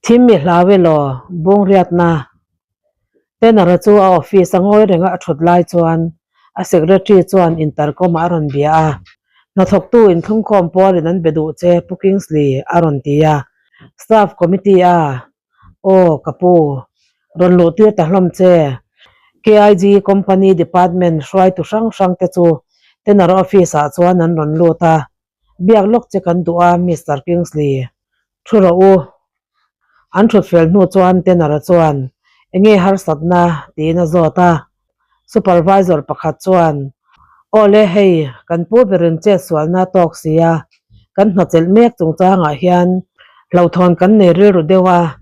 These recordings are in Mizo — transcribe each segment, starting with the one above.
Thim i hlau elaw bungriatna Tenor-a chu a office a ngawi renga a thut lai chuan a secretary chuan intercom ah a rawn bia a, Hnathawktu inthlungkhawm pawlin an be duh che Pu Kingsley a rawn ti a, Staff committee a Aw ka pu, rawn luh tir ta hlawm che. KIG company department hruaitu hrang hrang te chu Tenor office ah chuan an rawn lut a, Biak lawk che kan duh a Mister Kingsley, thu rawh u. An thut fel hnu chuan Tenor-a chuan, Enge harsatna? tiin a zawt a. Supervisor pakhat chuan, Aw le hei, kan pu berin chet sualna a tawk si a, kan hnachelh mek chungchangah hian hlauhthawn kan nei rilru deuh a,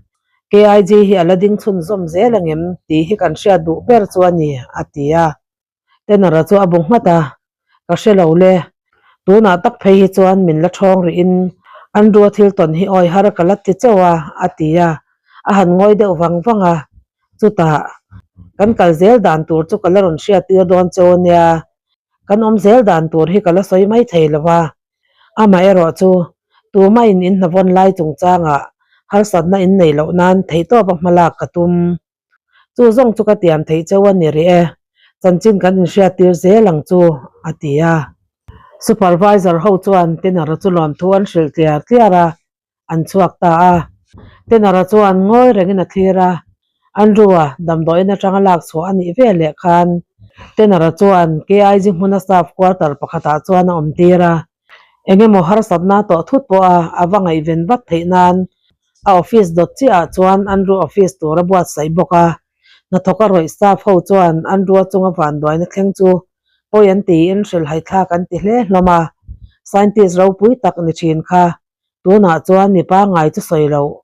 KIG hi a la ding chhunzawm zel angem tih hi kan hriat duh ber chu a ni, a ti a. Tenor-a chu a bu nghat a, Ka hre lo le, tunah tak phei hi chuan min la ṭhawng rihin Andrew-a thil tawn hi awi har ka la ti chauh a, a ti a, a han ngawi deuh vang vang a, chutah kan kal zel dan tur chu ka la rawn hriat tir dawn cheu a nia, kan awm zel dan tur hi ka la sawi mai thei lo va, amaherawh chu tumahin in hnavawn lai chungchangah harsatna in neih loh nan theihtawpa hmalak ka tum. Chu zawng chu ka tiam theih cheu a ni rih e, chanchin kan inhriat tir zel ang chu, a ti a. Supervisor ho chuan Tenor-a chu lawmthu an hrilh tliar tliar a, an chhuak ta a. Tenor-a chuan ngawi rengin a thlir a, Andrew-a damdawiin atanga lak chhuah a nih ve leh khan Tenor-a chuan KIG hmuna staff quarter pakhatah chuan a awm tir a, Eng emaw harsatna tawh thut pawha a va ngaihven vat theih nan a office dawt chiahah chuan Andrew office tur a buatsaih bawk a. Hnathawk a rawih staff ho chuan Andrew-a chunga vanduaina thleng chu pawi an tiin hrilhhaithlak an ti hle hlawm a. Scientist ropui tak ni thin kha tunah chuan mi pangngai chu sawi loh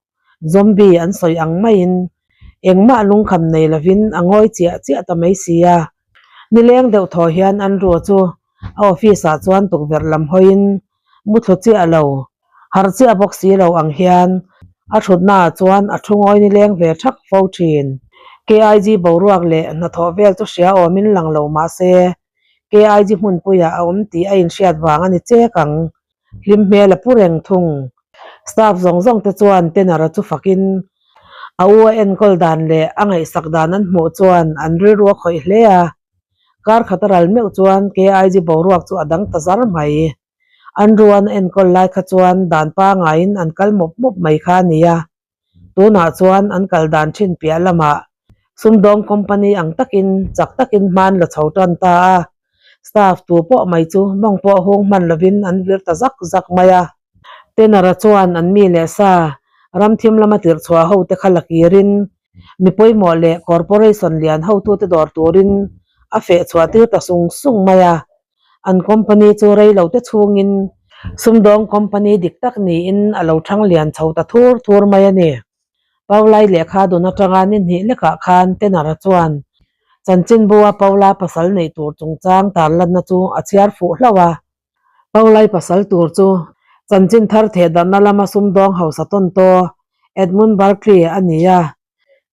zombie an sawi ang maiin engmah lungkham nei lovin a ngawi chiah chiah ta mai si a. Nileng deuh thaw hian Andrew-a chu A office ah chuan tukverh lam hawiin muthlu chiah lo, harh chiah bawk si lo ang hian a thutna ah chuan a thu ngawi nileng ve thak fo thin. KIG boruak leh hnathawh vel chu hria awmin lang lo mah se KIG hmunpuiah a awm tih a inhriat vang a ni chek ang. Hlim hmel a pu reng thung. Staff zawng zawng te chuan Tenor-a chu fakin a u a enkawl dan leh a ngaihsak dan an hmuh chuan an rilru a khawih hle a. Kar khat a ral meuh chuan KIG boruak chu a dang ta zar mai. An ruan a enkawl lai kha chuan dan pangaiin an kal mawp mawp mai kha a ni a. Tunah chuan an kal dan thin piah lamah sumdawng company ang takin chak takin hman la chho tan ta a. Staff tu pawh mai chu mawng pawh hung hman lovin an vir ta zak zak mai a. Tenor-a chuan an mi leh sa ramthim lama tirhchhuah ho te kha la kirin Mi pawimawh leh corporation lian hotute dawr turin a feh chhuah tir ta sung sung mai a, an company chu rei lo te chhungin sumdawng company dik tak niin a lo thang lian chho ta thur thur mai a ni. Paulai lehkha dun atanga ni hnih lekah khan Tenor-a chuan chanchinbu-a Paula pasal neih tur chungchang tarlanna chu a chhiar fuh hlauh a. Paulai pasal tur chu chanchin thar thehdarhna lama sumdawng hausa tawn taw Edmund Barclay a ni a.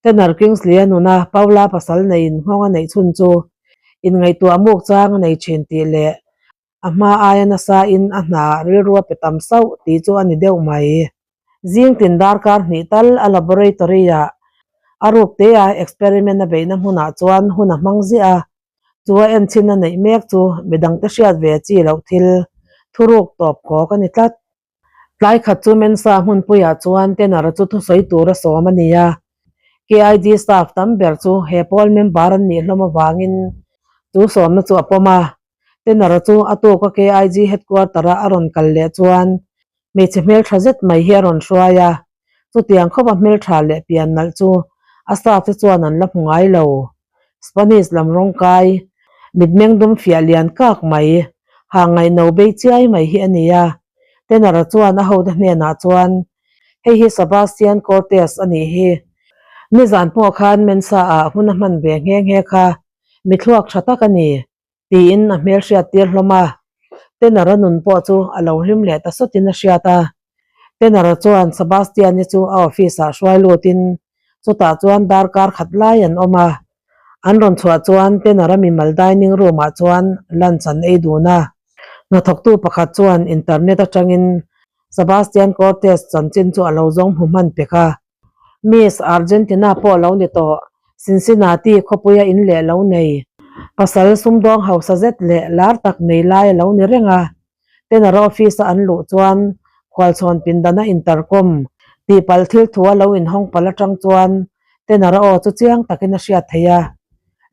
Tanner Kingsley-a nuna Paula pasal neiin nghawng a neih chhun chu inngaihtuah muk chang a nei thin tih leh a hma aia nasain a hna rilru a pe tam sauh tih chu a ni deuh mai. Zing tin darkar hnih tal a laboratory-ah a ruk tea experiment a beihna hmunah chuan hun a hmang ziah a. Chu a enchhin a neih mek chu midangte hriat ve chi loh thil thuruk tawp khawk a ni tlat. Tlai khat chu Mensa hmunpuiah chuan Tenor-a chu thusawi tur a sawm a ni a. KID staff tam ber chu he pawl member an nih hlawm avangin chu sawmna chu a pawm a. Tenor-a chu a tuka KIG headquarter-a a rawn kal leh chuan hmeichhe hmeltha zet mai hi a rawn hruai a. Chutiang khawpa hmeltha leh pian nalh chu a staff te chuan an la hmu ngai lo. Spanish lam rawngkai, mitmeng dum fiah lian kak mai, hang ngaihno bei chiai mai hi a ni a. Tenor-a chuan a hote hnenah chuan, Hei hi Sebastian Cortez a nih hi. Nizan pawh khan Mensa-ah hun a hman ve nghe nghe kha, mithluak tha tak a ni. Tiin a hmel hriat tir hlawm a, Tenor-a nun pawh chu a lo hlim leh ta sawtin a hriat a. Tenor-a chuan Sebastian-i chu a office-ah hruai lutin chutah chuan darkar khat lai an awm a. An rawn chhuah chuan Tenor-a mimal dining room-ah chuan lunch an ei dun a. Hnathawktu pakhat chuan internet atangin Sebastian Cortez chanchin chu a lo zawng hmu hman pek a. Miss Argentina pawh lo ni tawh, Cincinnati khawpuia in leh lo nei, pasal sumdawng hausa zet leh lar tak nei lai a lo ni reng a. Tenor office a an luh chuan khualchhawn pindana intercom tihpalh thil thu a lo inhawng palh atang chuan Tenor aw chu chiang takin a hriat theih a,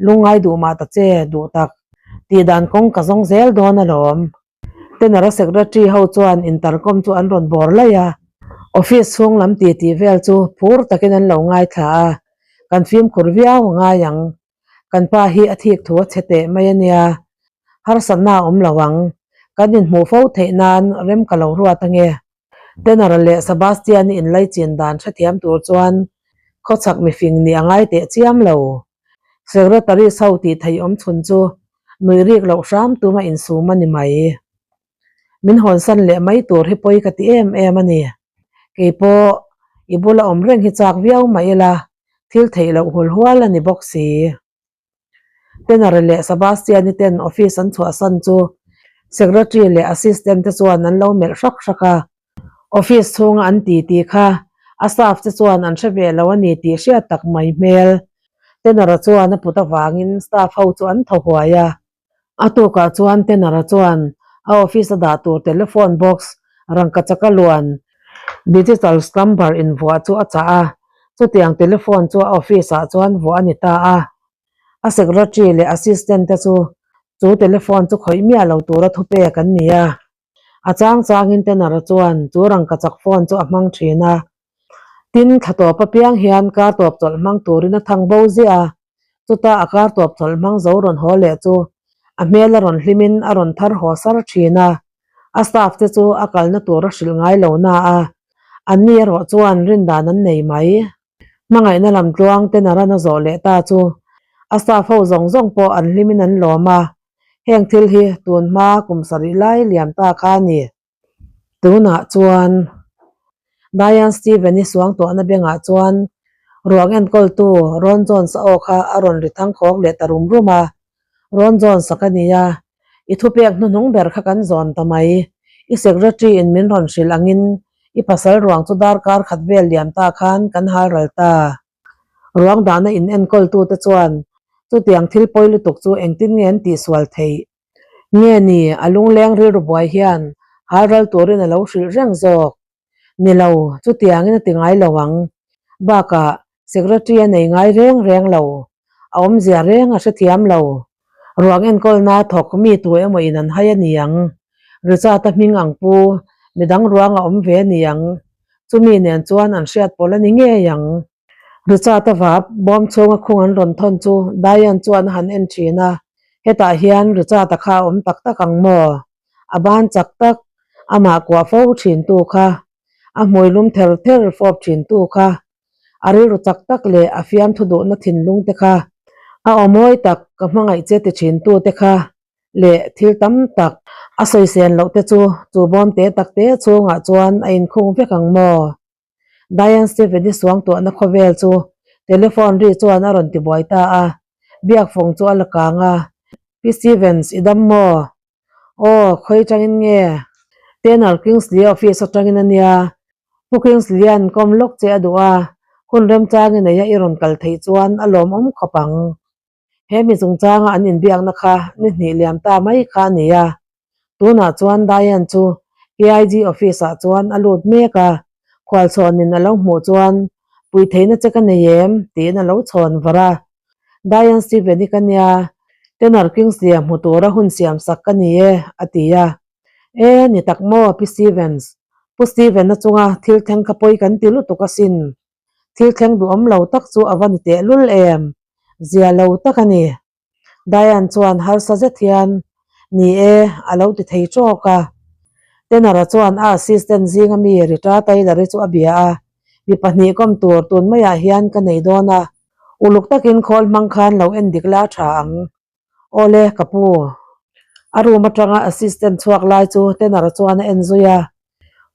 Lungngai duh mah ta che, duh tak. Tihdan kawng ka zawng zel dawn alawm. Tenor a secretary ho chuan intercom chu an rawn bawr laih a, office chhung lam titi vel chu phur takin an lo ngaithla a, kan fimkhur viau a ngai ang. Kan pa hi a thik thu a chhe teh mai a nia, harsatna a awm lo ang. Kan inhmuh fo theih nan rem ka lo ruat ange. Tenor leh Sebastian-i inlaichin dan hrethiam tur chuan khawchhak mifing nih a ngai teh chiam lo. Secretary so tih theih awm chhun chu nui rik loh hram tuma insum a ni mai. Min hawnsan leh mai tur hi pawi ka ti em em a ni. Kei pawh i bula awm reng hi chak viau mah ila thil theih loh hul hual a ni bawk si. Tenor leh Sebastian-i ten office an chhuahsan chu Secretary leh Assistant te chuan an lo melh hrak hrak a. Office chhunga an ti tih kha a staff te chuan an hre ve lo a ni tih hriat tak mai hmel. Tenor-a chuan a put avangin staff ho chu an thaw huai a. A tukah chuan Tenor-a chuan a office a dah tur telephone box rangkachaka luan digital slumber invuah chu a chah a, chutiang telephone chu a office ah chuan vuah a ni ta a. A secretary leh assistant te chu chu telephone chu khawih miah lo tura thupek an ni a. A chang changin Tenor-a chuan chu rangkachak phone chu a hmang thin a. Tin, thla tawp apiang hian kar tawp chawlh hmang turin a thang bo ziah a. Chuta a kar tawp chawlh hmang zo rawn haw leh chu a hmel a rawn hlimin a rawn thar haw sar thin a. A staff te chu a kalna tur a hrilh ngai lo na a, anni erawh chuan rindan an nei mai. Hmangaihna lam tluang Tenor-an a zawh leh ta chu a staff ho zawng zawng pawh an hlimin an lawm a. Heng thil hi tun hma kum sarih lai liam ta kha a ni. Tunah chuan Diane Steven-i suang tuahna bengah chuan ruang enkawltu Ron Jones-a aw kha a rawn ri thang khawk leh ta rum rum a. Ron Jones-a ka ni a, i thupek hnuhnung ber kha kan zawn ta mai. I secretary-in min rawn hrilh angin i pasal ruang chu darkar khat vel liam ta khan kan hal ral ta. Ruang dahna in enkawltute chuan chutiang thil pawi lutuk chu engtin nge an tihsual theih? Nge ni, a lungleng rilru buai hian hal ral turin a lo hrilh reng zawk. Ni lo, chutiangin a ti ngai lo ang. Bakah, secretary a nei ngai reng reng lo. A awmzia reng a hrethiam lo. Ruang enkawlna thawk mi tu emaw in an hai a ni ang. Richard-a hming ang pu, midang ruang a awm ve a ni ang. Chumi nen chuan an hriat pawl a ni ngei ang. Richard-a vap bawm chhunga khung an rawn thawn chu Diane chuan a han en thin a, hetah hian Richard-a kha a awm tak tak ang maw? A ban chak tak, amah kuah fo thin tu kha, a hmui lum ther ther fawp thin tu kha, a rilru chak tak leh a fiamthu duhna thinlung te kha, a aw mawi tak ka hmangaih che ti thin tu te kha leh thil tam tak a sawisel loh te chu chu bawm te tak te chhungah chuan a inkhung vek ang maw? Diane Stephen-i suangtuahna khawvel chu telephone ri chuan a rawn tibuai ta a, biakfawng chu a la kang a, Pi Stevens, i dam maw? Aw, khawi atangin nge? Tanner Kingsley office atangin a nia. Pu Kingsley-a'n kawm lawk che a duh a, hun remchang i nei a i rawn kal theih chuan a lawmawm khawp ang. He mi chungchanga an inbiakna kha ni hnih liam ta mai kha a ni a, tunah chuan Diane chu KIG office ah chuan a lut mek a, khualchhawnin a lo hmuh chuan Puitheihna che ka nei em? tiin a lo chhawn var a. Diane Steven-i ka nia, Tenor Kingsley-a hmu tura hun siam sak ka ni e, a ti a. E, ni tak maw Pi Stevens? Pu Steven-a chunga thil thleng kha pawi kan ti lutuk asin. Thil thleng duhawm lo tak chu a va ni tehlul em? Zia lo tak a ni. Diane chuan harsa zet hian, Ni e, a lo ti thei tawk a. Tenor-a chuan a assistant zinga mi Rita Taylor-i chu a bia a, Mi pahnih kawm tur tun maiah hian ka nei dawn a, uluk takin khawl hmang khan lo en dik la tha ang. Awle, ka pu. A room atanga assistant chhuak lai chu Tenor-a chuan a en zui a.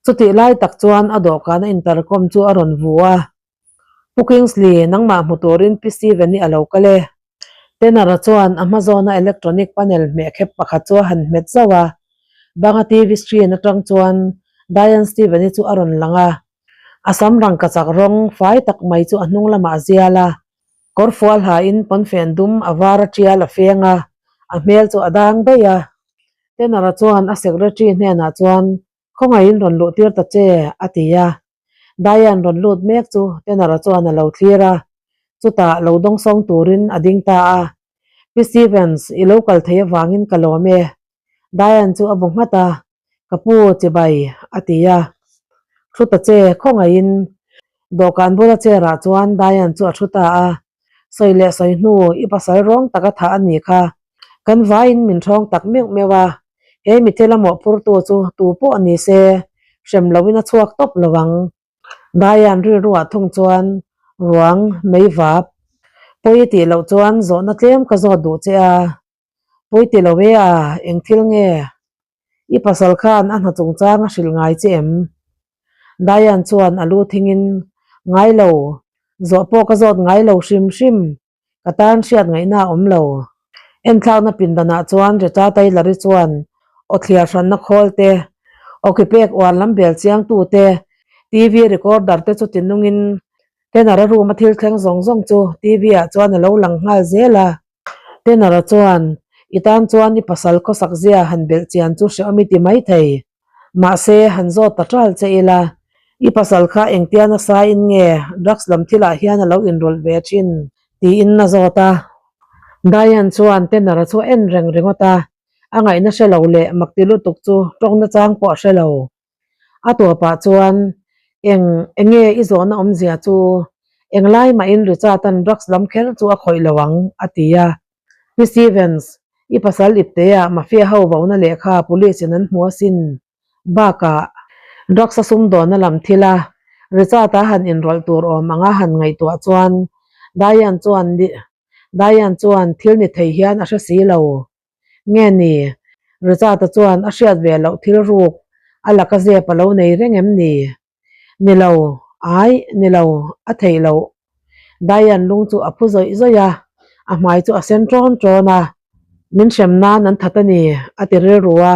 Chutih lai tak chuan a dawhkana intercom chu a rawn vu a. Pu Kingsley, nangmah hmu turin Pi Steven-i a lo kal e. Tenor-a chuan a hma zawna electronic panel hmeh khep pakhat chu a han hmet zauh a. Banga TV screen atang chuan Diane Steven-i chu a rawn lang a. A sam rangkachak rawng fai tak mai chu a hnung lamah a zial a, kawr fual hain pawnfen dum a var a tial a feng a, a hmel chu a dang daih a. Tenor-a chuan a secretary hnenah chuan, Khawngaihin rawn luh tir ta che, a ti a. Diane rawn lut mek chu Tenor-a chuan a lo thlir a, chutah lo dawngsawng turin a ding ta a. Pi Stevens, i lo kal thei avangin ka lawm e. Diane chu a bu nghat a, Ka pu, chibai, a ti a. Thu ta che, khawngaihin. Dawhkan bula chair ah chuan Diane chu a thu ta a. Sawi leh sawi hnu, i pasal rawng taka thah a nih kha. Kan vaiin min ṭhawng tak meuh meuh a. He mithil a mawhphurtu chu tu pawh ni se, hrem loin a chhuak tawp lo ang. Diane rilruah thung chuan ruang mei vap pawi tih loh chuan zawhna tlem ka zawt duh che a. Pawi ti lo e a, eng thil nge? I pasal khan a hna chungchang a hrilh ngai che em? Diane chuan a lu thingin, Ngai lo, zawh pawh ka zawt ngai lo hrim hrim, ka tan hriat ngaihna a awm lo. Enthlakna pindanah chuan Rita Taylor-i chuan aw thliar hranna khawl te, aw ki pek uar lam bel chiangtu te, TV recorder te chu tinungin Tenor-a room-a thil thleng zawng zawng chu TV-ah chuan a lo lang nghal zel a. Tenor-a chuan, I tan chuan i pasal khawsak zia han belh chian chu hrehawm i ti maithei. Mahse, han zawt ta ṭal che ila, i pasal kha engtia nasa in nge drugs lam thilah hian a lo inrawlh ve ṭhin? tiin a zawt a. Diane chuan Tenor-a chu a en reng ringawt a, a ngaihna hre lo leh makti lutuk chu ṭawngna chang pawh a hre lo. A tawpah chuan eng enge i zawhna awmzia chu englai mahin Richard-a'n drugs lam kher chu a khawih lo ang, a ti a. Pi Stevens, i pasal iptea mafia ho vona lehkha police in an hmu asin. Bakah, drugs a sumdawnna lam thila Richard-a han inrawlh tur awm anga han ngaihtuah chuan Diane chuan Diane chuan thil ni thei hian a hre si lo. Nge ni? Richard-a chuan a hriat ve loh thil ruk a laka zep a lo nei reng em ni? Ni lo, ai, ni lo, a theih loh. Diane lung chu a phu zawih zawih a, a hmai chu a sen ṭawn ṭawn a. Min hrem nan an that a ni, a ti rilru a.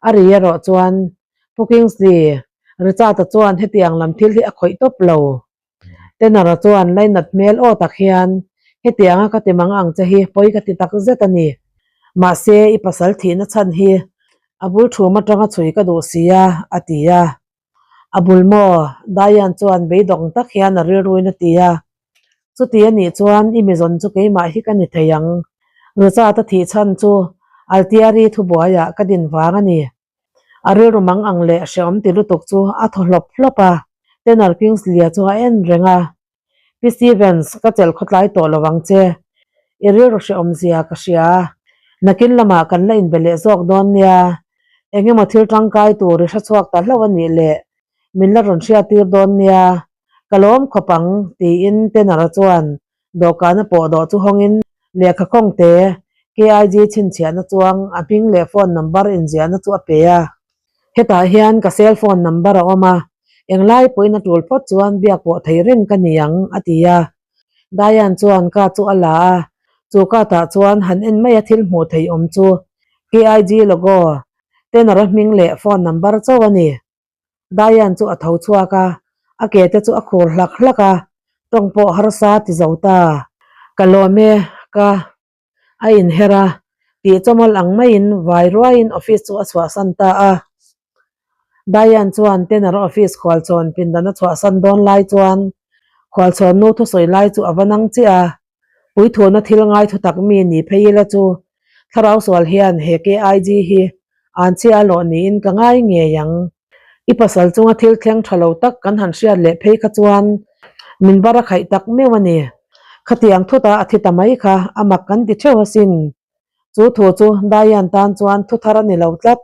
A ri erawh chuan Pu Kingsley, Richard-a chuan hetiang lam thil hi a khawih tawp lo. Tenor-a chuan lainat hmel aw tak hian, Hetianga ka ti mang ang che hi pawi ka ti tak zet a ni. Mahse, i pasal thihna chhan hi a bul thum atanga chhui ka duh si a, a ti a. A bul maw? Diane chuan beidawng tak hian a rilruin a ti a. Chuti a nih chuan i mizawn chu keimah hi ka ni thei ang. Richard-a thih chhan chu Altieri thubuaiah ka din vang a ni. A rilru mang ang leh hrehawm ti lutuk chu a thaw hlawp hlawp a, Tenor Kingsley-a chu a en reng a. Pi Stevens, ka chelh khawtlai tawh lo ang che. I rilru hrehawm zia ka hria. Nakin lamah kan la inbe leh zawk dawn nia. Eng emaw thil tangkai tur i hre chhuak ta hlauh a nih leh min la rawn hriattir dawn nia. Ka lawm khawp ang, tiin Tenor-a chuan Dawhkana pawh dawh chu hawngin lehkha kawngte KIG chhinchhiahna chuang a hming leh phone number inziahna chu a pe a. Hetah hian ka cell phone number a awm a, englai pawhin a tul phawt chuan biak pawh thei reng ka ni ang, a ti a. Diane chuan ka chu a la a, chu katah chuan han en mai a thil hmuh theih awm chu KIG logo, tenor a hming leh phone number chauh a ni. Diane chu a tho chhuak a, a ke te chu a khur hlak hlak a, tawng pawh harsa ti zo ta. Ka lawm e, ka a inher a, tih chawmawlh ang maiin vai ruaiin office chu a chhuahsan ta a. Diane chuan Tanner office khualchhawn pindan a chhuahsan dawn lai chuan khualchhawn nu thusawi lai chu a va nang chiah a, Puithuna thil ngai thu tak mi ni phei ila chu thlarau sual hian he KIG hi an chhia lawh niin ka ngai ngei ang. I pasal chunga thil thleng tha lo tak kan han hriat leh phei kha chuan min bar a khaih tak meuh a ni. Khatiang thuta a thi ta mai kha a mak kan ti theuh asin. Chu thu chu Diane tan chuan thu thar a ni lo tlat.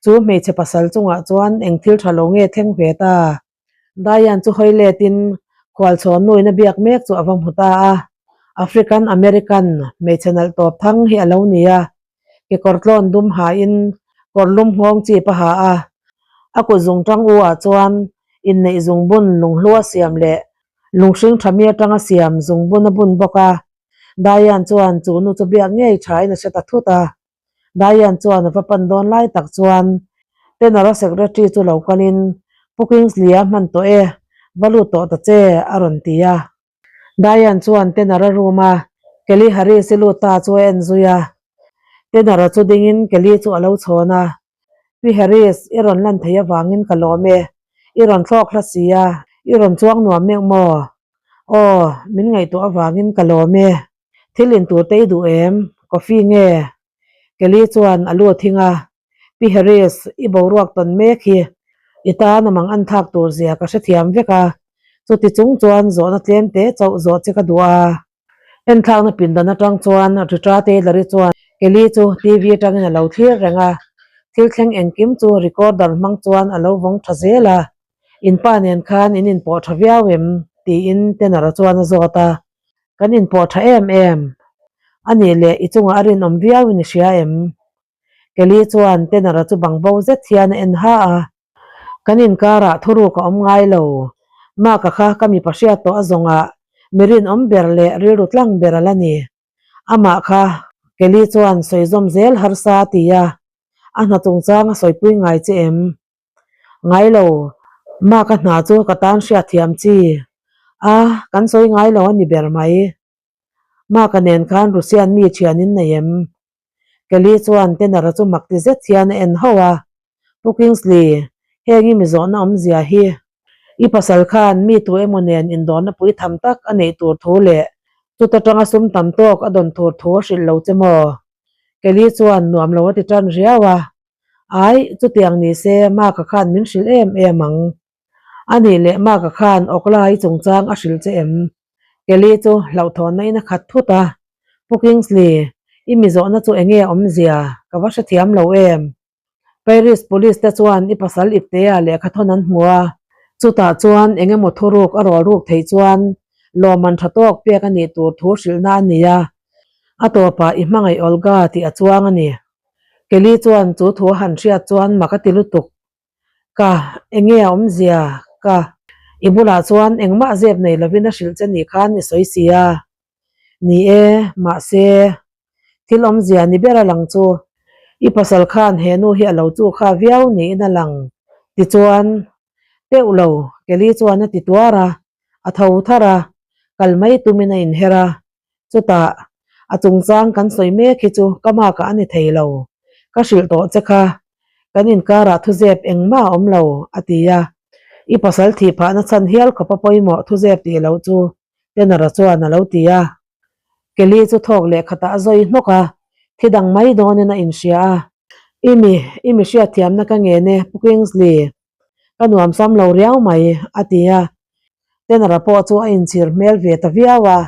Chu hmeichhe pasal chungah chuan eng thil tha lo nge thleng ve ta? Diane chu hawi letin khualchhawn nuin a biak mek chu a va hmu ta a. African American hmeichhe nalh tawp thang hi a lo ni a, kekawr tlawn dum hain kawr lum nghawng chip a ha a. A kut zung tang u ah chuan inneih zungbun lunghlu a siam leh lunghring tha mi atanga siam zungbun a bun bawk a. Diane chuan chu nu chu biak ngei thain a hre ta thut a. Diane chuan a va pan dawn lai tak chuan Tenor-a secretary chu lo kalin, Pu Kingsley-a hman tawh e. Va lut tawh ta che, a rawn ti a. Diane chuan Tanner-a room a Kelly Harris-i lut ta chu a en zui a. Tanner-a chu dingin Kelly chu a lo chhawn a, Pi Harris, i rawn lan thei avangin ka lawm e. I rawn thlawk hla si a, i rawn chuang nuam meuh maw? Aw, min ngaihtuah avangin ka lawm e. Thil in tur te i duh em? Coffee nge? Kelly chuan a lu a thing a, Pi Harris, i boruak tawn mek hi i tan a mang an thlak tur zia ka hrethiam vek a, chuti chung chuan zawhna tlem te chauh zawh che ka duh a. Enthlakna pindan atang chuan Rita Taylor-i chuan Kelly chu TV atangin a lo thlir reng a, thil thleng engkim chu recorder hmang chuan a lo vawng tha zel a, In pa nen khan in inpawh tha viau em? tiin Tanner-a chuan a zawt a. Kan inpawh tha em em. A nih leh i chungah a rinawm viau in i hria em? Kelly chuan Tanner-a chu bang bo zet hian a en ha a. Kan inkarah thuruk a awm ngai lo. Mark-a kha ka mipa hriat tawh a zawngah mi rinawm ber leh rilru tlang ber a la ni. Amah kha Kelly chuan sawi zawm zel harsa a ti a. A hna chungchang a sawipui ngai che em? Ngai lo, Mark-a hna chu ka tan hriatthiam chi a, kan sawi ngai lo a ni ber mai. Mark-a nen khan Russian mi thian in nei em? Kelly chuan Tanner-a chu mak ti zet hian a en hauh a, Pu Kingsley, heng i mi zawhna awmzia hi i pasal khan mi tu emaw nen indawrna pui tham tak a neih tur thu leh chuta tanga sum tam tawk a dawn tur thu a hrilh lo che maw? Kelly chuan nuam lo a ti tan riau a, Ai, chutiang ni se Mark-a khan min hrilh em em ang. A nih leh Mark-a khan Okla-i chungchang a hrilh che em? Kelly chu hlauhthawnna in a khat thut a. Pu Kingsley, i mi zawhna chu enge awmzia? Ka va hrethiam lo em? Paris Police te chuan i pasal iptea lehkha thawn an hmu a, chutah chuan eng emaw thuruk a rawl ruk theih chuan lawmman tha tawk pek a nih tur thu hrilhna a ni a, a tawpah i hmangaih Olga tih a chuang a ni. Kelly chuan chu thu a han hriat chuan mak a ti lutuk. Ka, enge a awmzia? Ka, i bulah chuan engmah zep nei lovin a hrilh che nih khan i sawi si a. Ni e, mahse, thil awmzia ni ber a lang chu i pasal khan he nu hi a lo chu kha viau niin a lang. Tichuan, teuh lo, Kelly chuan a ti tuar a, a tho thar a, kal mai tumin a inher a. Chutah, a chungchang kan sawi mek hi chu ka makah a ni thei lo. Ka hrilh tawh che kha, kan inkarah thuzep engmah a awm lo, a ti a. I pasal thih phahna chhan hial khawpa pawimawh thuzep tih loh chu Tenor-a chuan a lo ti a. Kelly chu thawk leh khatah a zawi hnawk a, thi dang mai dawnin a inhria a. I mi, i mi hriatthiamna ka ngen e, Pu Kingsley. Ka nuam sam lo riau mai, a ti a. Tenor-a pawh chu a inchhir hmel ve ta viau a,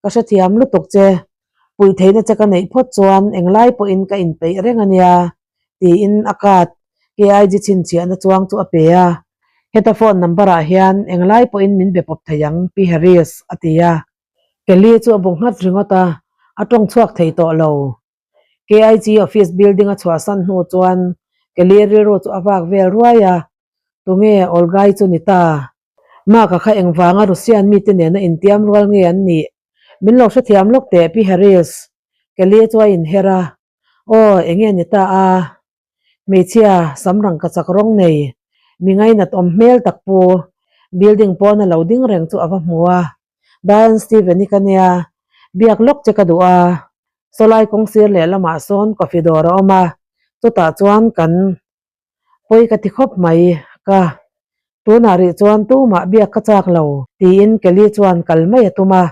Ka hrethiam lutuk che, puih theihna che ka neih phawt chuan englai pawhin ka inpeih reng a nia, tiin a card KIG chhinchhiahna chuang chu a pe a. Heta phone number ah hian englai pawhin min be pawp thei ang, Pi Harris, a ti a. Kelly chu a bu nghat ringawt a, a tawng chhuak thei tawh lo. KIG office building a chhuahsan hnu chuan Kelly rilru chu a vak vel ruai a, Tunge Olga-i chu ni ta? Mark-a kha engvanga Russian mite nena intiam rual nge an nih? Min lo hrethiam lawk teh Pi Harris. Kelly chu a inher a, Aw, enge ni ta a? Hmeichhia, sam rangka chak rawng nei, mi ngainat awm hmel tak pu, building pawna lo ding reng chu a va hmu a. Diane Steven i ka nia, biak lawk che ka duh a. Sawlai kawng sir leh lamah sawn coffee dawr a awm a, chutah chuan kan pawi ka ti khawp mai ka. Tunah rih chuan tumah biak ka chak lo, tiin Kelly chuan kal mai a tum a.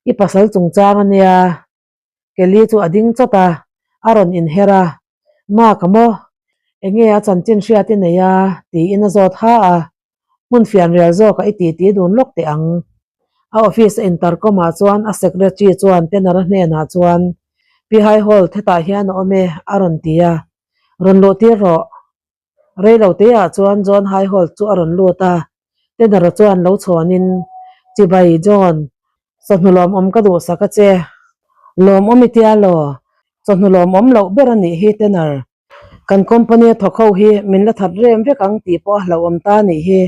I pasal chungchang a nia, Kelly chu a ding chawt a, a rawn inher a, Mark a maw? Enge a chanchin hriat i nei a? tiin a zawt ha a, Hmun fianrial zawkah i titi dun lawk teh ang. A office a intercom ah chuan a secretary chuan Tenor-a hnenah chuan, Pi Haihawlt hetah hian a awm e, a rawn ti a, Rawn luh tir rawh. Rei lo te ah chuan John Haihawlt chu a rawn lut a, Tenor-a chuan lo chhawnin, Chibai, John, chawhnu lawmawm ka duhsak a che. Lawmawm i tia law? Chawhnu lawmawm loh ber a nih hi, Tenor. Kan company a thawk ho hi min la that rem vek ang tih pawh a hlauhawm ta a nih hi.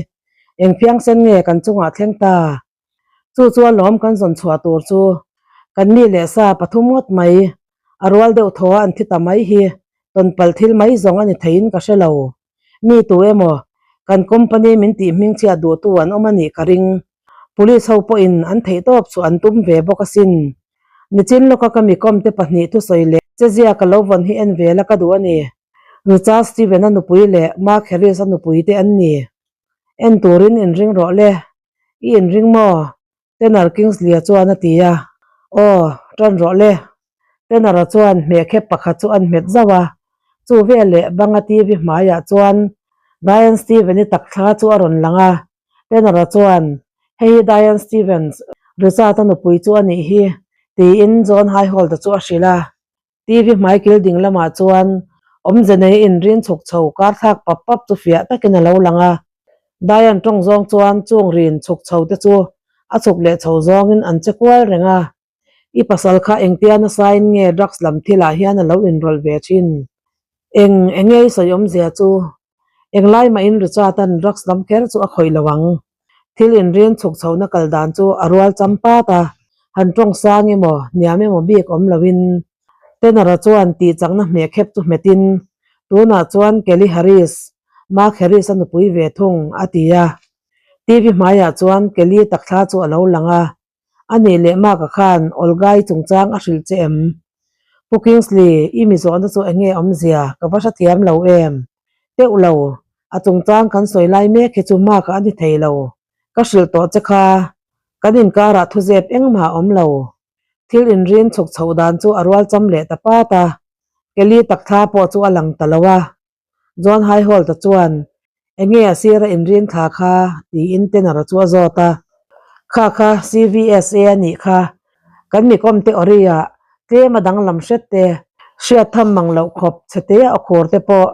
Eng phiangsen nge kan chungah thleng ta? Chu chu a lawm kan zawn chhuah tur chu kan mi leh sa pathum ngawt mai, a rual deuh thaw a an thi ta mai hi tawnpalh thil mai zawng a ni theiin ka hre lo. Mi tu emaw? Kan company min tih hmingchhiat duhtu an awm a nih ka ring. Police ho pawhin an theihtawp chu an tum ve bawk asin. Nichin lawka ka mi kawmte pahnih thusawi leh chezia ka lo vawn hi en ve la ka duh a ni. Richard Steven-a nupui leh Mark Harris-a nupui te an ni. En turin inring rawh le. I inring maw? Tenor Kingsley-a chuan a ti a. Aw, tan rawh le. Tenor-a chuan hmehkhep pakhat chu an hmet zauh a. Chu veleh banga TV hmaiah chuan Diane Steven-i takthla chu a rawn lang a. Tenor-a chuan, Hei hi Diane Stevens, Richard-a nupui chu a nih hi, tiin John Highhold-a chu a hrilh a. TV hmaikil ding lamah chuan awmze nei inrin chhuk chho kar thlak pap pap chu fiah takin a lo lang a. Diane tawng zawng chuan chung rin chhuk chho te chu a chhuk leh chho zawngin an che kual reng a. I pasal kha engtia nasain nge drugs lam thilah hian a lo inrawlh ve thin? Eng enge i sawi awmzia chu? Englai mahin Richard-a'n drugs lam kher chu a khawih lo ang. Thil inrin chhuk chhohna kal dan chu a rual cham pat a, han tawng sang emaw, hniam emaw bik awm loin Tanner-a chuan tih chakna hmehkhep chu hmetin, Tunah chuan Kelly Harris, Mark Harris-a nupui ve thung, a ti a. TV hmaiah chuan Kelly takthla chu a lo lang a, A nih leh Mark-a khan Olga-i chungchang a hrilh che em? Pu Kingsley, i mi zawhna chu eng nge awmzia? Ka va hrethiam lo em? Teuh lo, a chungchang kan sawi lai mek hi chu Mark-a a ni thei lo. Ka hrilh tawh che kha, kan inkarah thuzep engmah a awm lo. Thil inrin chhuk chhoh dan chu a rual cham leh ta pat a, Kelly takthla pawh chu a lang ta lo a. John Highholt-a chuan, Enge a sir a inrin thla kha? tiin Tenor-a chu a zawt a. Kha kha CVSA a nih kha. Kan mikawmte awri-ah tlem a danglam hret te, hriat tham mang loh khawp chhe a awkhur te pawh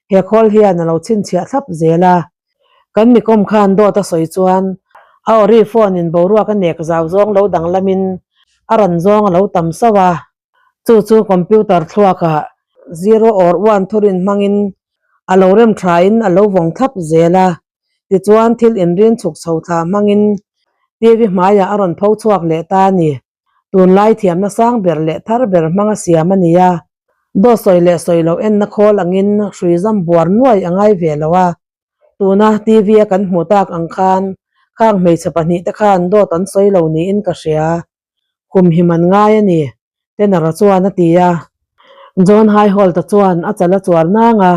he khawl hian a lo chhinchhiah thlap zel a. Kan mikawm khan dawt a sawi chuan a awri phone-in boruak a nek zau zawng lo danglamin a ran zawng a lo tam sauh a. Chu chu computer thluakah zero or one thurin hmangin a lo rem thain a lo vawng thlap zel a. Tichuan thil inrin chhuk chho thla hmangin TV hmaiah a rawn pho chhuak leh ta a ni. Tunlai thiamna sang ber leh thar ber hmanga siam a ni a. Dawt sawi leh sawi loh enna khawl angin hrui zam buar nuai a ngai ve lo a. Tuna TV a kan hmuh tak ang khan khang hmeichhe pahnihte khan dawt an sawi lo niin ka hria. Kum hi man ngai a ni, Tenor-a chuan a ti a. John Highholt-a chuan a chal a chuar nang a,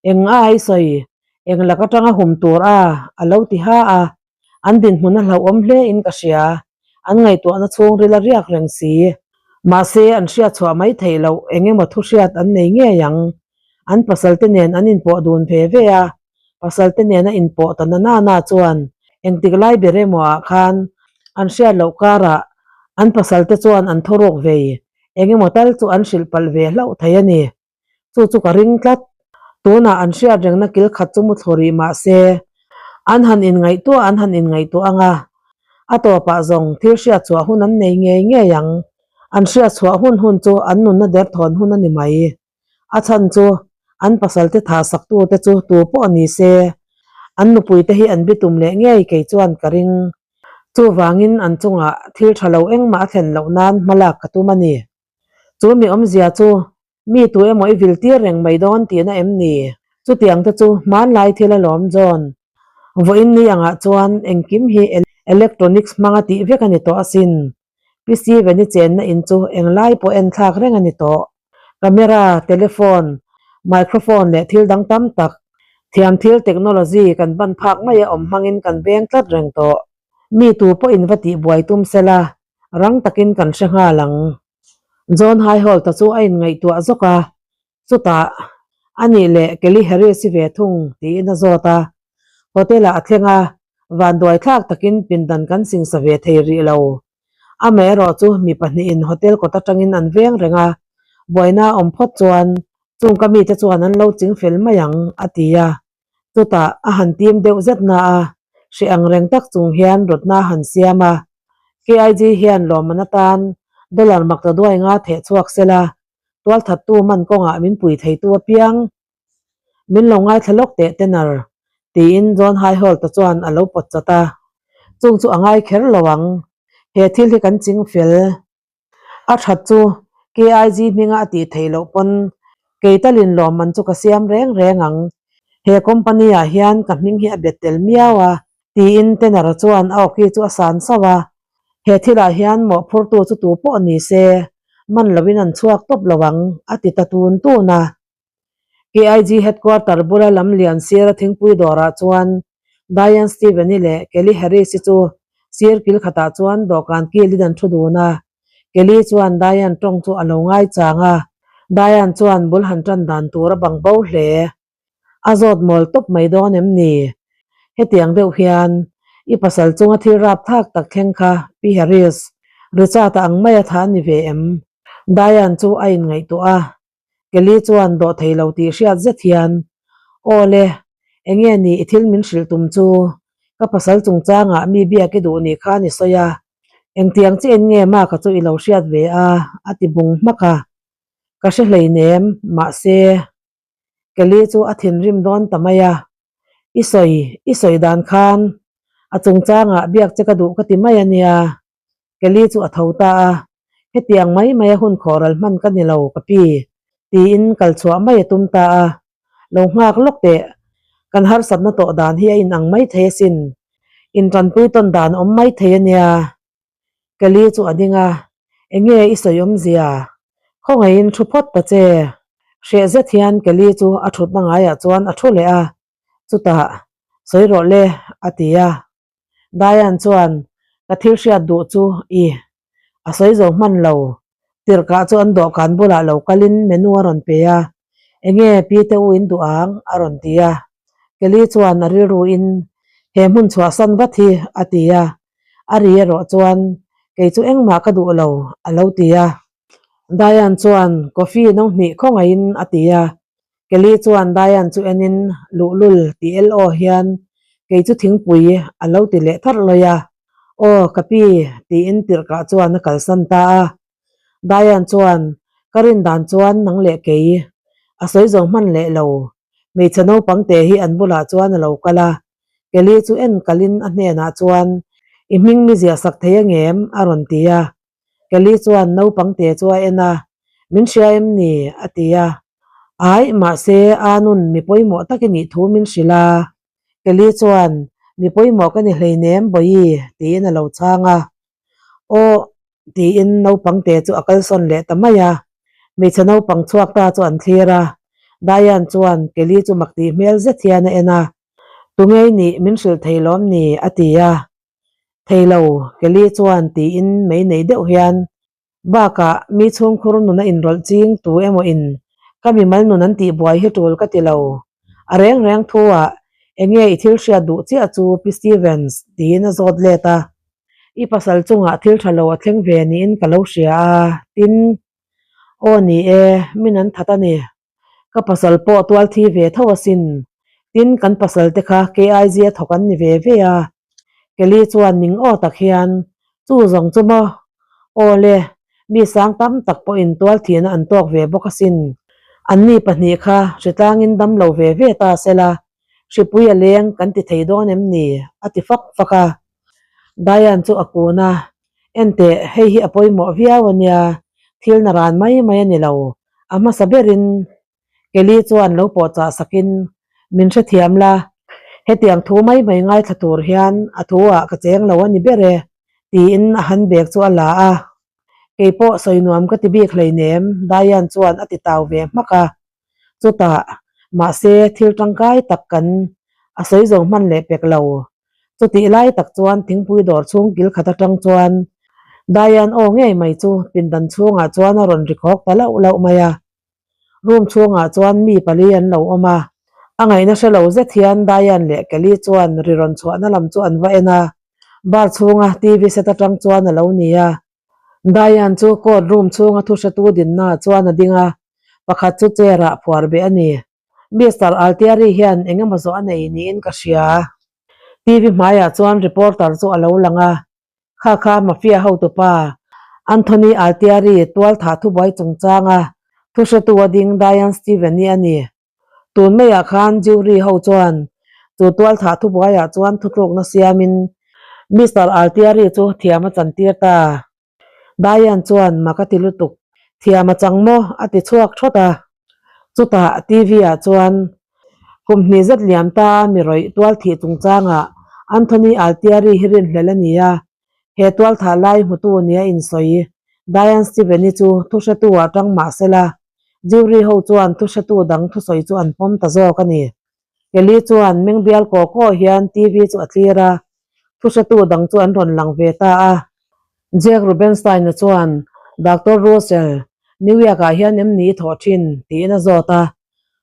Eng a i sawi? Eng lak atanga hum tur a? a lo ti ha a. An dinhmun a hlauhawm hle in ka hria. An ngaihtuahna chhungril a riak reng si. Mahse, an hriatchhuah mai theih loh eng emaw thuhriat an nei ngei ang. An pasalte nen an inpawh dun ve ve a, Pasalte nena inpawh ta na na chuan engtik lai ber emaw ah khan an hriat loh karah an pasalte chuan an thaw rawk vei eng emaw tal chu an hrilh palh ve hlauh thei a ni. Chu chu ka ring tlat. Tunah an hriat rengna kil khat chu mu thlu rih mah se an han inngaihtuah an han inngaihtuah ang a, a tawpah zawng thil hriat chhuah hun an nei ngei ngei ang. An hriat chhuah hun hun chu an nunna derthawn hun a ni mai. A chhan chu an pasalte thah saktute chu tu pawh ni se, an nupuite hi an bitum leh ngei kei chuan ka ring. Chuvangin an chungah thil tha lo engmah a thlen loh nan hmalak ka tum a ni. Chu mi awmzia chu mi tu emaw i vil tir reng mai dawn tihna em ni? Chutiang te chu hmanlai thil alawm John. Vawiin ni angah chuan engkim hi electronics hmanga tih vek a ni tawh asin. Pi Steven-i chenna in chu englai pawh en thlak reng a ni tawh. Camera, telephone, microphone leh thil dang tam tak, thiam thil technology kan ban phak mai a awm hmangin kan veng tlat reng tawh. Mi tu pawhin va tih buai tum sela, rang takin kan hre nghal ang. John Highholt-a chu a inngaihtuah zawk a, Chutah, a nih leh Kelly Harris i ve thung, tiin a zawt a. Hotel-ah a thleng a, vanduai thlak takin pindan kan singsa ve thei rih lo. Amaherawh chu mi pahnihin hotel kawt atangin an veng reng a, buaina a awm phawt chuan chung ka mite chuan an lo ching fel mai ang, a ti a. Chutah, a han tim deuh zet na a, hreh ang reng tak chung hian rawtna a han siam a. KIG hian lawmman atan dollar mak ta duai nga theh chhuak sela, Tualthattu man kawngah min pui theitu apiang min lo ngaithla lawk teh Tenor, tiin John Highholt-a chuan a lo pawt chat a. Chung chu a ngai kher lo ang. He thil hi kan ching fel. A that chu KIG hminga a tih theih loh pawn kei talin lawmman chu ka siam reng reng ang. He company ah hian ka hming hi a bet tel miau a, tiin Tanner-a chuan a awki chu a san sauh a. He thilah hian mawhphurtu chu tu pawh ni se, man loin an chhuak tawp lo ang, a ti ta tun tun a. KIG headquarter bula lam lian sira thingpui dawrah chuan Diane Steven-i leh Kelly Harris-i chu sir kil khatah chuan dawhkan kilin an thu dun a. Kelly chuan Diane tawng chu a lo ngaichang a, Diane chuan bul han tan dan tur a bang bo hle. A zawt mawl tawp mai dawn em ni? Hetiang deuh hian i pasal chunga thil rap thak tak thleng kha Pi Harris, Richard-a ang maia tha a ni ve em? Diane chu a inngaihtuah a, Kelly chuan dawh thei lo tih hriat zet hian, Aw le, eng nge ni i thil min hrilh tum chu? Ka pasal chungchangah mi biak i duh nih khan i sawi a, engtiang chiah in nge Mark-a chu i lo hriat ve a? a ti bung hmak a. Ka hre hleinem, mahse, Kelly chu a thinrim dawn ta mai a, I sawi, i sawi dan khan a chungchangah biak che ka duh ka ti mai a nia. Kelly chu a tho ta a, Hetiang mai mai a hun khawhral hman ka ni lo ka pi, tiin kal chhuah mai a tum ta a. Lo nghak lawk teh, kan harsatna tawh dan hi a inang mai thei asin, intanpui tawn dan a awm mai thei a nia. Kelly chu a ding a, Enge i sawi awmzia? Khawngaihin thu phawt ta che. Hreh zet hian Kelly chu a thutna ngaiah chuan a thu leh a, chutah, Sawi rawh le, a ti a. Diane chuan, Ka thil hriat duh chu i a sawi zo hman lo. Tirhkah chu an dawhkan bulah lo kalin menu a rawn pe a, Enge pi te u in duh ang? a rawn ti a. Kelly chuan a rilruin, He hmun chhuahsan vat hi, a ti a. A ri erawh chuan, Kei chu engmah ka duh lo, a lo ti a. Diane chuan, Coffee no hnih khawngaihin, a ti a. Kelly chuan Diane chu enin luhlul ti el aw hian kei chu thingpui a lo ti leh tharh lawi a. Aw ka pi tiin tirhkah chuan a kalsan ta a. Diane chuan ka rin dan chuan nang leh kei a sawi zo hman leh lo. Hmeichhe naupang te hi an bulah chuan a lo kal a. Kelly chu en kalin a hnenah chuan i hming mi ziah sak thei angem a rawn ti a. Kelly chuan naupang te chu a en a, Min hria em ni? a ti a. Aih, mahse, Anun mi pawimawh tak i nih thu min hrilh a. Kelly chuan, Mi pawimawh ka ni hleinem, Bawihi, tiin a lo chhang a. Aw, tiin naupang te chu a kalsawn leh ta mai a. Hmeichhe naupang chhuak ta chu an thlir a. Diane chuan Kelly chu mak tih hmel zet hian a en a. Tungei nih min hrilh thei lawm ni? a ti a. Thei lo, Kelly chuan tiin mei nei deuh hian, Bakah, mi chhungkhur nun a inrawlh ching tu emaw in ka mimal nun an tih buai hi tul ka ti lo. A reng reng thu ah enge i thil hriat duh chiah chu Pi Stevens tiin a zawt let a. I pasal chungah thil tha lo a thleng ve niin ka lo hria a, tin, Aw ni e, min an that a ni. Ka pasal pawh tual thi ve tho asin. Tin, kan pasal te kha KIG a thawk an ni ve ve a. Kelly chuan ning aw tak hian, Chu zawng chu maw? Aw le, mi sang tam tak pawhin tual thihna an tawk ve bawk asin. Anni pahnih kha hritlangin dam lo ve ve ta sela, hripui a leng kan ti thei dawn em ni? a ti fak fak a. Diane chu a kun a, Enteh, hei hi a pawimawh viau a nia, thil na ran mai mai a ni lo. A hmasa berin Kelly chuan lo pawh chah sakin, Min hrethiam la, hetiang thu mai mai ngaithla tur hian a thu ah ka cheng lo a ni ber e, tiin a handbag chu a la a. Kei pawh sawi nuam ka ti bik hleinem, Diane chuan a ti tau ve hmak a. Chutah, mahse thil tangkai tak kan a sawi zo hman leh pek lo. Chutih lai tak chuan thingpui dawr chhung kil khat atang chuan Diane aw ngei mai chu pindan chhungah chuan a rawn ri khawk ta lauh lauh mai a. Room chhungah chuan mi pali an lo awm a. A ngaihna hre lo zet hian Diane leh Kelly chuan ri rawn chhuahna lam chu an va en a. Bar chhunga TV set atang chuan a lo ni a. Diane chu court room chhunga thuhretu dinna chuan a ding a, pakhat chu chair ah phuar beh a ni. Mister Altieri hian eng emaw zawh a nei niin ka hria. TV hmaiah chuan reporter chu a lo lang a, Kha kha mafia hotupa Anthony Altieri tualthah thubuai chungchanga thuhretu a ding Diane Steven-i a ni. Tun maiah khan jury ho chuan chu tualthah thubuaiah chuan thutlukna siamin Mister Altieri chu thiam a chantir ta. Diane chuan mak a ti lutuk, Thiam a chang maw? a ti chhuak thawt a. Chutah TV ah chuan. Kum hnih zet liam ta a mi rawih tual thih chungchangah Anthony Altieri hi rinhlelh a ni a, he tual thah lai hmutu nia insawi Diane Steveni chu thuhretu ah tang mah sela, jury ho chuan thuhretu dang thusawi chu an pawm ta zawk a ni. Kelly chuan meng bial kaw kaw hian TV chu a thlir a, thuhretu dang chu an rawn lang ve ta a. Jack Rubenstein-a chuan Doctor Russell, New York-ah hian em ni i thawh thin? tiin a zawt a.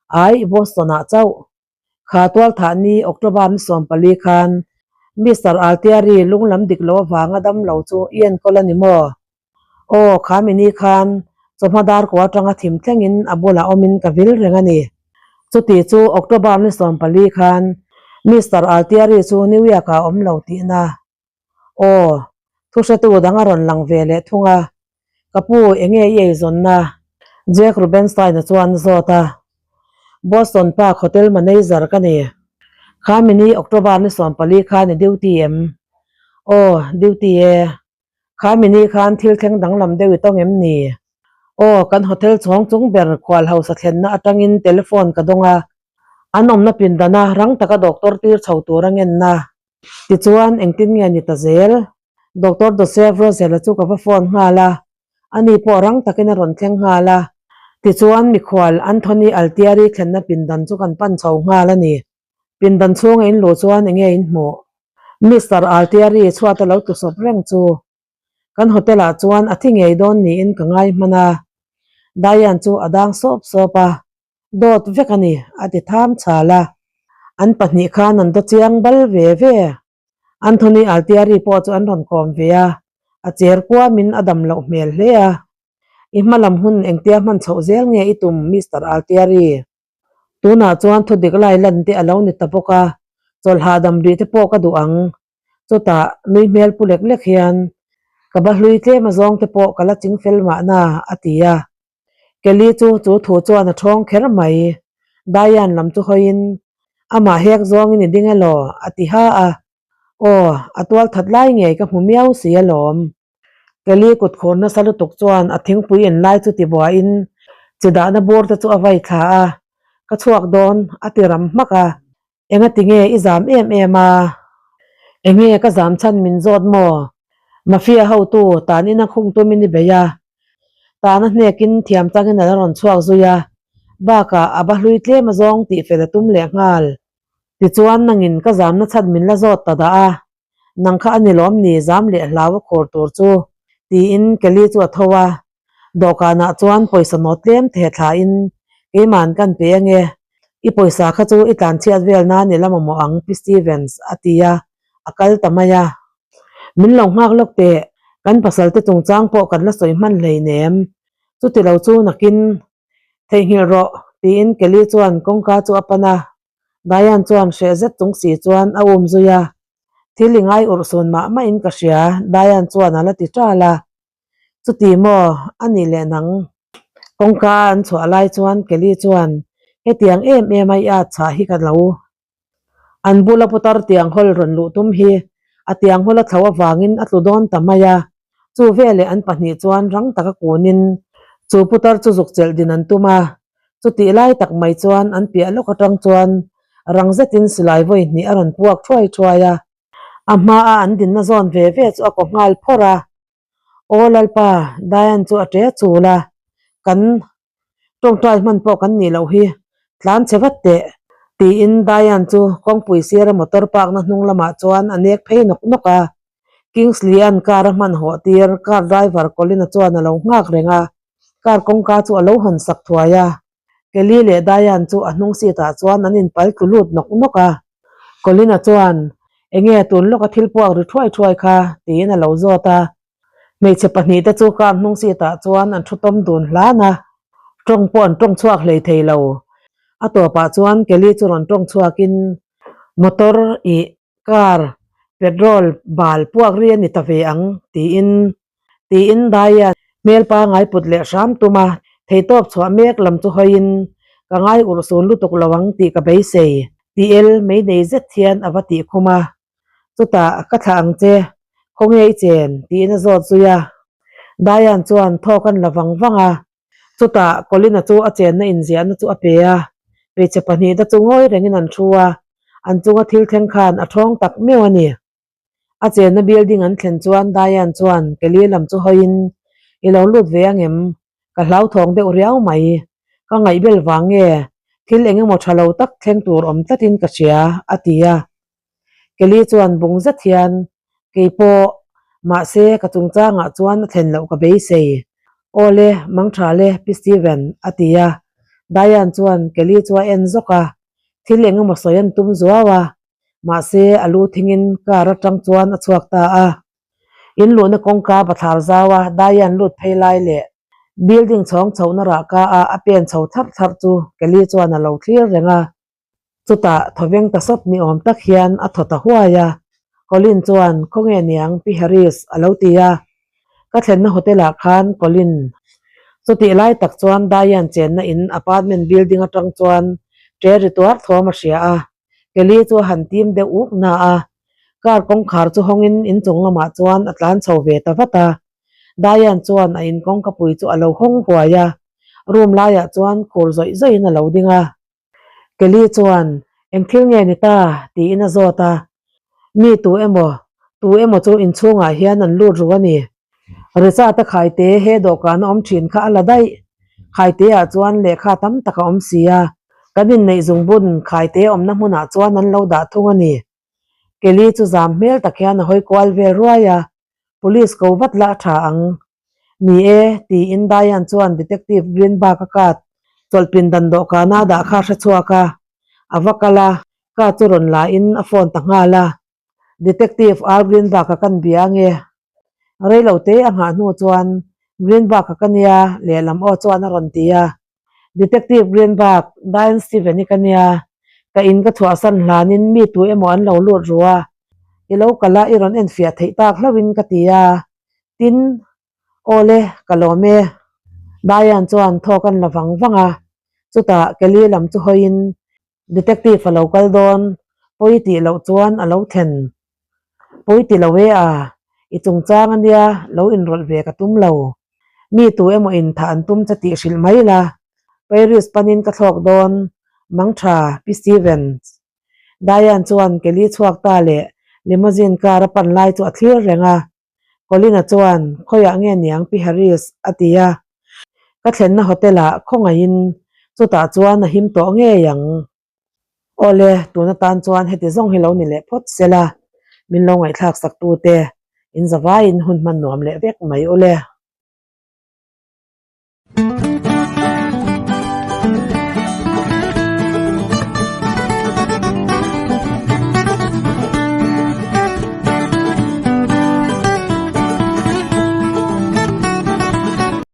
Ai, Boston-ah chauh. Kha tualthah ni October ni 14 khan Mister Altieri lunglam dik lo avanga dam lo chu i enkawl a ni maw? Aw, kha mi ni khan chawhma dar kua atanga thim thlengin a bulah awmin ka vil reng a ni. Chuti chu October ni 14 khan Mister Altieri chu New York-ah a awm lo tihna. Aw, thuhretu dang a rawn lang ve leh thung a. Ka pu, enge i eizawnna? Jack Rubenstein-a chuan a zawt a. Boston Park Hotel manager ka ni. Kha mini October ni 14 khan i duty em? Aw, duty e. Kha mini khan thil thleng danglam deuh i tawng em ni? Aw, kan hotel chhawng chung ber khual hausa thlenna atangin telephone ka dawng a. An awmna pindana rang taka doctor tir chho tur a ngenna. Tichuan, engtin nge ni ta zel? Doctor Joseph Rosella chu ka va phone nghal a, ani pawh rang takin a rawn thleng nghal a. Tichuan, mikhual Anthony Altieri thlenna pindan chu kan pan chho nghal a ni. Pindan chhunga in luh chuan enge in hmuh? Mister Altieri chhuat a lo tlusawp reng chu kan hotel ah chuan a thi ngei dawn niin ka ngai hman a. Diane chu a dang sawp sawp a, Dawt vek a ni, a ti tham chhal a. An pahnih khan an daw chiang bal ve ve. Anthony Altieri pawh chu an rawn kawm ve a, a cher kuamin a dam loh hmel hle a. I hma lam hun engtia hman chhoh zel nge i tum, Mister Altieri? Tunah chuan thudik lai lan te a lo ni ta bawk a, chawlh hahdam rih te pawh ka duh ang. Chutah nui hmel pu lek lek hian, Ka ba hlui tlem a zawng te pawh ka la ching fel mahna, a ti a. Kelly chu chu thu chuan a ṭhawng kher mai. Diane lam chu hawiin, Amah hek zawngin i ding elaw? a ti ha a. Aw, a tual that lai ngei ka hmu miau si alawm. Kelly kut khur nasa lutuk chuan a thingpui in lai chu ti buaiin chi dahna bur te chu a vai thla a, Ka chhuak dawn, a ti ram hmak a. Engati nge i zam em em a? Enge ka zam chhan min zawt maw? Mafia hotu tan ina khung tumin i bei a, tan a hnekin thiam changin a la rawn chhuak zui a, bakah a ba hlui tlem a zawng tih fel a tum leh nghal. Tichuan nangin ka zamna chhan min la zawt ta dah a, nang kha a ni lawm ni zam leh hlau a khur tur chu, tiin Kelly chu a tho a, Dawhkanah chuan pawisa nawt tlem the thlain keiman kan pe ange, i pawisa kha chu i tlanchhiat vel nan i la mamawh ang Pi Stevens a ti a, a kal ta mai a. Min lo nghak lawk teh, kan pasal te chungchang pawh kan la sawi hman hleinem, chuti lo chu nakin theihnghilh rawh tiin Kelly chuan kawngka chu a pan a. Diane chuan hreh zet chung si chuan a um zui a, Thil i ngai urh sun mah mahin ka hria Diane chuan a la ti ṭal a. Chuti maw? A nih leh nang. Kawngka an chhuah lai chuan Kelly chuan hetiang em em a i at chhah hi ka lo. An bula putar tiang hawl rawn luh tum hi a tiang hawl a thlo avangin a tlu dawn ta mai a. Chu veleh an pahnih chuan rang taka kunin chu putar chu zuk chelh din an tum a. Chutih lai tak mai chuan an piah lawk atang chuan rang zetin silai vawi hnih a rawn puak thuai thuai a. A hmaa an dinna zawn ve ve chu a kaw nghal phawrh a, Aw Lalpa, Diane chu a ṭe chul a, kan tawngtai hman pawh kan nih loh hi, tlan chhe vat teh, tiin Diane chu kawngpui sira motor park na hnung lamah chuan a nek phei nawk nawk a. Kingsley-a'n car a hman hawh tir, car driver Colin-a chuan a lo nghak reng a, car kawngka chu a lo hawn sak thuai a. Kelly leh Diane chu a hnung seat ah chuan an inpal tlu lut nawk nawk a. Colin-a chuan, Enge tun lawka thil puak ri thuai thuai kha? tiin a lo zawt a. Hmeichhe pahnih te chu car hnung seat ah chuan an thu tawm dun hlan a. Tawng pawh an tawng chhuak hlei thei lo. A tawpah chuan Kelly chu rawn tawng chhuakin, Motor ih Car petrol bal puak ri a ni ta ve ang tiin tiin Diane hmel pangai put leh hram tum a, theitawp chhuah mek lam chu hawiin ka ngai urh sun lutuk lo ang tih ka beisei ti el mei nei zet hian a va tih khum a, chutah ka thlah ang che khawnge i chen tiin a zawt zui a, Diane chuan thawk an la vang vang a, chutah Colin-a chu a chenna inziahna chu a pe a. Hmeichhe pahnihte chu ngawi rengin an thu a, an chunga thil thleng khan a thawng tak meuh a ni. A chenna building an thlen chuan Diane chuan Kelly lam chu hawiin, I lo lut ve angem? Ka hlauthawng deuh riau mai. Ka ngaihbel vang nge thil eng emaw tha lo tak thleng tur awm tlatin ka hria, a ti a. Kelly chuan bung zet hian, Keipawh, mahse ka chungchangah chuan a thlen loh ka beisei. Awle, mangtha le, Pi Steven, a ti a. Diane chuan Kelly chu a en zawk a, thil eng emaw sawi an tum zuau a. Mahse, a lu thingin car atang chuan a chhuak ta a. In luhna kawngka bathlar zau a Diane lut phei lai leh building chhawng chhohna rahka a a pen chho tharh tharh chu Kelly chuan a lo thlir reng a. Chutah thawveng ta sawp ni awm tak hian a thaw ta huai a. Colin chuan, Khawnge niang Pi Harris? a lo ti a. Ka thlenna hotel ah khan Colin. Chutih lai tak chuan Diane chenna in apartment building atang chuan ṭe ri tuar thawm a hria a. Kelly chu a han tim deuh uk na a, car kawngkhar chu hawngin inchung lamah chuan a tlan chho ve ta vat a. Diane chuan a in kawngkapui chu a lo hawng huai a, room laiah chuan khur zawih zawihin a lo ding a. Kelly chuan, Eng thil nge ni ta? tiin a zawt a. Mi tu emaw, tu emaw chu inchhungah hian an lut ru a ni. Richard a khaite he dawhkan a awm thin kha a la daih. Khaite ah chuan lehkha tam tak a awm si a, kan inneih zungbun khaite awmna hmunah chuan an lo dah thung a ni. Kelly chu zam hmel tak hian a hawi kual vel ruai a, Police ko vat la a tha ang. Ni e, tiin Diane chuan Detective Greenberg a kat chawlhpin dan dawhkana a dah kha a hre chhuak a, a va kal a, kat chu rawn la in a phone ta nghal a. Detective Al Greenberg a kan bia ange. Rei lo te a nghah hnu chuan Greenberg a ka nia lehlam aw chuan a rawn ti a. Detective Greenberg, Diane Steven i ka nia, ka in ka chhuahsan hlanin mi tu emaw an lo lut ru a, i lo kal a i rawn enfiah theih tak hlauhin ka ti a. Tin, Awle, ka lawm e. Diane chuan thawk an la vang vang a, chutah Kelly lam chu hawiin Detective a lo kal dawn, pawi tih loh chuan a lo thlen. Pawi ti lo e a, i chungchang a nia, lo inrawlh ve ka tum lo. Mi tu emaw in thah an tum che tih hrilh mai la. Paris panin ka thlawk dawn, Mangtha, Pi Stevens. Diane chuan Kelly chhuak ta leh limousine car a pan lai chu a thlir reng a. Colin-a chuan, Khawiah nge niang Pi Harris? a ti a. Ka thlenna hotel-ah khawngaihin chutah chuan a him tawh ngei ang. Awle, tun atan chuan heti zawng hi lo ni leh phawt sela, min lo ngaihthlak sak tute in zavaiin hun hman nuam leh vek mai ule.